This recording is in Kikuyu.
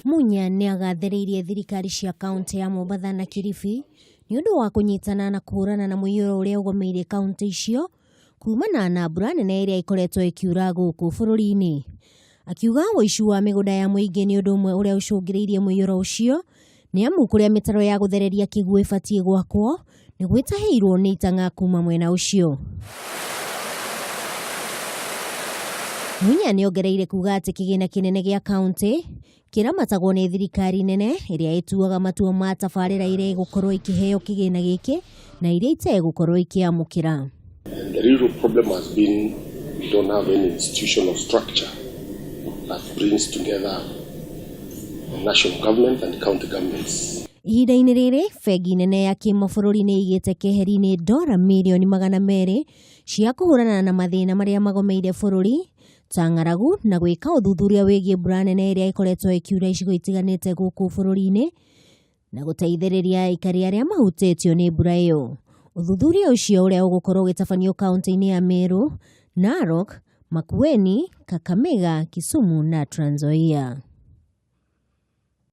Munya nĩ agathĩrĩirie thirikari cia kaũntĩ ya Mombatha na Kilifi nĩ ũndũ wa kũnyitana na kũhũrana na mũiyũro ũrĩa ũgomeire kaũntĩ icio kumana na mbura nene ĩrĩa ĩkoretwo ĩkiura gũkũ bũrũri-inĩ. Akiuga ũici wa mĩgũnda ya mũingĩ nĩ ũndũ ũmwe ũrĩa ũcũngĩrĩirie mũiyũro ũcio nĩ amu kũrĩa mĩtaro ya gũthereria kĩguũ ĩbatiĩ gwakwo nĩ gwĩtahĩirwo nĩ itang'a kuma mwena ũcio. Munya nĩ ongereire kuga atĩ kĩgĩna kĩnene gĩa kaũntĩ kĩramatagwo nĩ thirikari nene ĩrĩa ĩtuaga matua ma tabarĩra iria igũkorwo ikĩheo kĩgĩna gĩkĩ na iria itegũkorwo ikĩamũkĩra. And the real problem has been we don't have any institutional structure that brings together the national government and county governments. Ihinda-inĩ rĩrĩ, bengi nene ya kĩmabũrũri nĩ ĩigĩte keheri-inĩ dora mirioni 200 cia kũhũrana na mathĩna marĩa magomeire bũrũri ta ng'aragu na gwĩka ũthuthuria wĩgiĩ mbura nene ĩrĩa ĩkoretwo ĩkiura icigo itiganĩte gũkũ bũrũri-inĩ na gũteithĩrĩria aikari arĩa mahutĩtio nĩ mbura ĩyo. Ũthuthuria ũcio ũrĩa ũgũkorwo ũgĩtabanio kaunti-inĩ ya Meru, Narok, Makueni, Kakamega, Kisumu na Trans Nzoia.